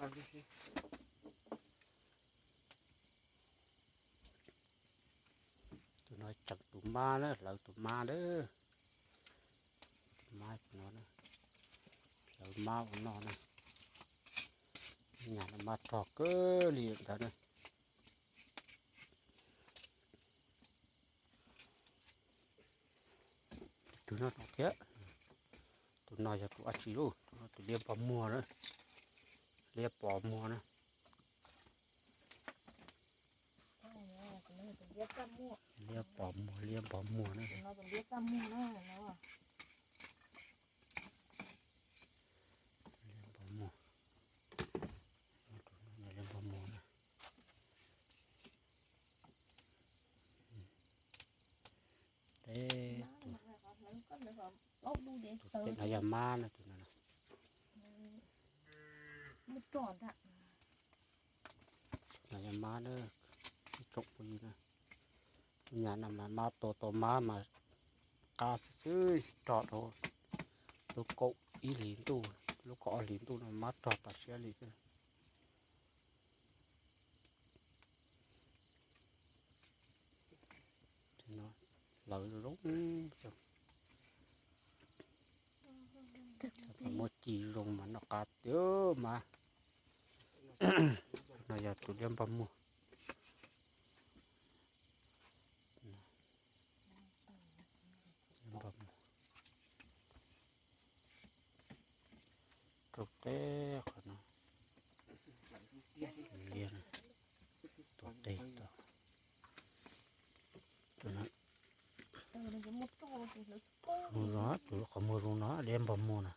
Tus no tseem tus mab na, hlawv tus mab na. Tus mab no, hlawv mab ua noj na. Nyam no mab rog kawg li ntawd na. Tus no thiab. Tus no yog tus dab tsi lauj? Tus no tus liab npog muag na. Liab pos muag na. Liab pos muag, liab npog muag na. Liab npog muag. Liab npog muag na. Teb, tus teb no yog mab na, tus no. No yog mab na, ib tsoom phooj ywg na. Nyam no mas mab tua tau mab mas qab xwb xwb, rog dhau lub kaum ib hlis ntuj, lub kaum ob hlis ntuj no mab rog tas siab li xwb. Hlawv zoo zoo, muab ci zoo mas noj qab tiag mas. No yog tus liab npog muag. Rau teb qhov no. Liab, tus teb tau. Tus no, tus qhov muag zoo no, liab npog muag na.